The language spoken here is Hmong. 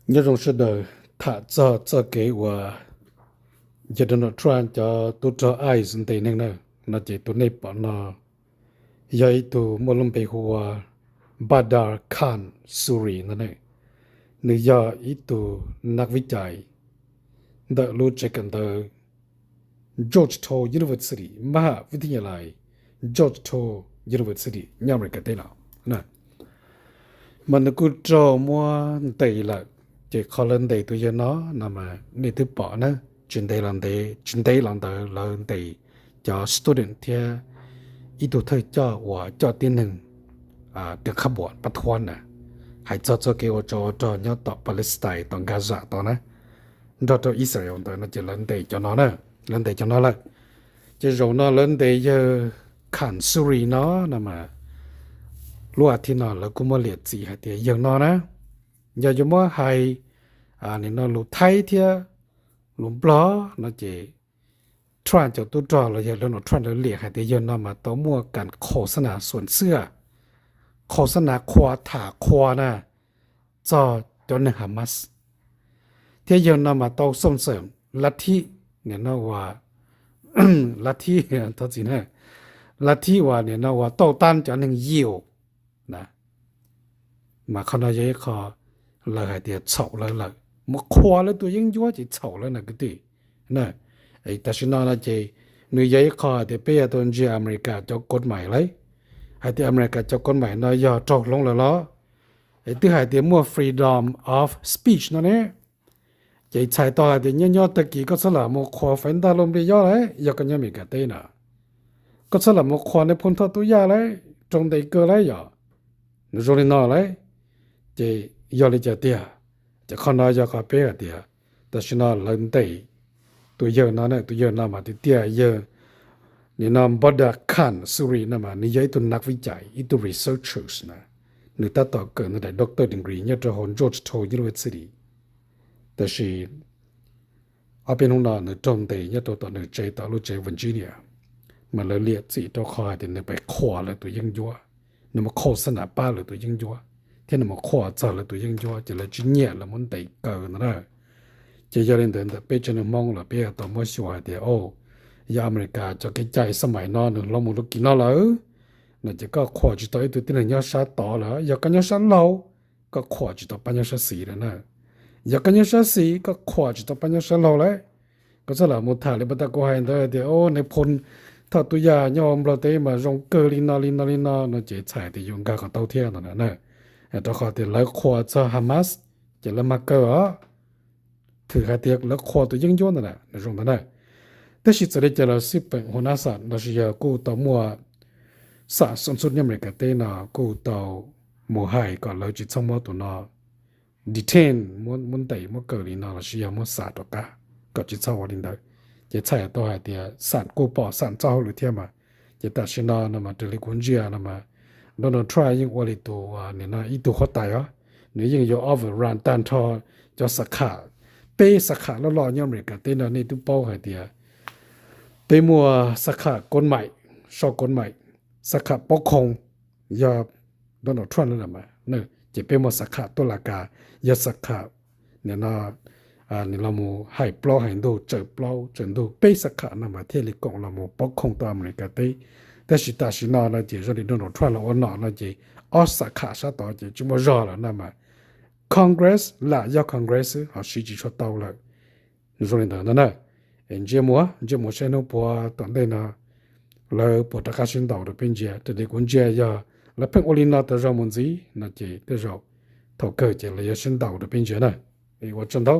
Nyob zoo sawv daws, tham txog txoj kev uas yawg Donald Trump cov tub rog ICE ntes neeg na, no ces tus nej pom no yog ib tug muaj lub npe hu ua Badr Khan Suri ntag ne. Nws yog ib tug nas vib cais ntawm lub tsev kawm ntawv Georgetown University, mab ham vib thib nyas lais Georgetown University nyob Amelikas teb no. Mas nws kuj raug muab ntes lawm, ces qhov lawv ntes tus yawg no, no mas nej twb pom na, tsis ntev los ntev, tsis ntev los ntawd lawv ntes cov student thiab ib tug thawj coj uas coj tib neeg tias qhab npuas pab thuab na, hais txog txoj kev ua tsov ua rog nyob tom Palestine tom Gaza tod na, nrog rau Israel ntawd no ces lawv ntes cov no na, lawv ntes cov no lawm. Ces zaum no lawv ntes yawg Khan Suri no, no mas lub as thiv no lawv kuj muab liam txim hais tias yawg no na, yog yuav muab hais nim no lus Thaib thiab lus Nplog no ces Trump cov tub rog los yog Donald Trump lawv liam hais tias yawg no mas tau muaj kam khos xab nas xuam xwj, khos xab nas qhua tham qhua na txog cov neeg Hamas, thiab yawg no mas tau xoo xeem lav thib, nim no ua lav thib, thov txim na, lav thib uas nim no ua tauj tab cov neeg Yiv na. Mas qhov no yog ib qho lawv hais tias txhaum lawv lawm, mus qhuas lawv tus yeeb ncuab ces txhaum lawv na kwv tij. Tam sim no no ces nws yog ib qho hais tias peb yuav tau ntsia Amelikas cov kod mais lauj, hais tias Amelikas cov kod mais no yog raug hloov lawm los, es twb hais tias muaj freedom of speech no ne, ces txhais tau hais tias nyob nyob tag kis koj txhob lam mus qhuas faiv ntaj loj npliaj yob lauj, yog koj nyob Amelikas teb na, koj txhob lam mus qhuas nais phoo thoj tub yaj lauj, raug ntes kawg lauj yom, nws zoo li no lauj. Ces yog li cas tiag? Ces qhov no yog qhov peb hais tias tam sim no lawv ntes tus yawg no, tus yawg no mas tiag tiag yawg nim no Badr Khan Suri no mas nws yog ib tug nas vib cais, ib tug researchers na, nws tab tom kawm nws daim doctor degree nyob rau hauv Georgetown University. Tab sis ob peb hnub no nws raug ntes nyob rau tom nws tsev, tom lub tsev Virginia, mas lawv liam txim rau qhov hais tias nws pheej qhuas lawv tus yeeb ncuab, nws mus khos xab nas pab lawv tus yeeb ncuab, thiab nws mus qhuas txog lawv tus yeeb ncuab ces lawv tsis nyiam, lawv muab ntes kaw ntawd na. Ces yog li ntawd ntawm peb tsev neeg Hmoob los peb tau muab xyuas hais tias, o, yog Amelikas cov kev cai xab mais no nws hloov mus lub kis no lawm no ces koj qhuas tsis tau ib tug tib neeg nyob sab tod lawm, yog koj nyob sab laug, koj qhuas tsis tau pab nyob sab xis lawm na. Yog koj nyob sab xis koj qhuas tsis tau pab nyob sab laug lawm. Koj txhob lam mus tham li pas tas kuv hais ntawd tias, o, nais phoo thoj tub yaj nyob Nplog teb mas zoo kawg li no li no li no no ces txhais tias yus nkag kom tau thiab no na. Rau qhov tias lawv qhuas txog Hamas ces lawv mag kaw os, thwm hais tias lawv qhuas tus yeeb ncuab ntawd na, zoo ntawd na. Tab sis txawm li cas los xij peem hua nab xam los sis yog kuj tau muaj xam xo ntxub nyob Amelikas teb no kuj tau mus hais kom lawv tsis txhob muab tus no detain, muab ntes muab kaw li no los sis yog muab xam rov qab, kom tsis txhob ua li ntawd. Ces txhais tau hais tias xam kuj pom xam txoj hauj lwm thiab mas. Ces tam sim no no mas raws li kuv ntsia no mas Donald Trump yeej ua li tus, nim no ib tug huab tais os, nws yeej yuav overrun tag nrho cov xab kham, peb xab kham loj loj nyob Amelikas teb no nej twb paub hais tias peb muaj xab kham kod mais, sau kod mais, xab kham paub khoo, yog Donald Trump lawm mas, ces peb muaj xab kham tuaj las kas, yog xab kham nim no nws los mus hais plaub hais ntug, tsawm plaub tsawm ntug, peb xab kham no mas thiaj li koom los mus paub khoo tau Amelikas teb. Tab sis tam sim no no ces zoo li Donald Trump los ua nom no ces ob xab kham sab tod ces tsis muaj zog lawm no mas Congress lam yog Congress xwb ho siv tsis tshua tau lawm. Zoo li ntawd ntag na. Es ntsia mus, ntsia mus saib hnub puav tom ntej no lawv puas rov qab sib ntaus rau peb ntsia. Raws li kuv ntsia yog lawv pheej ua li no tas zog mus ntxiv no ces tej zaum thaum kawg ces lawv yuav sib ntaus rau peb ntsia na. Es ua tsaug ntau.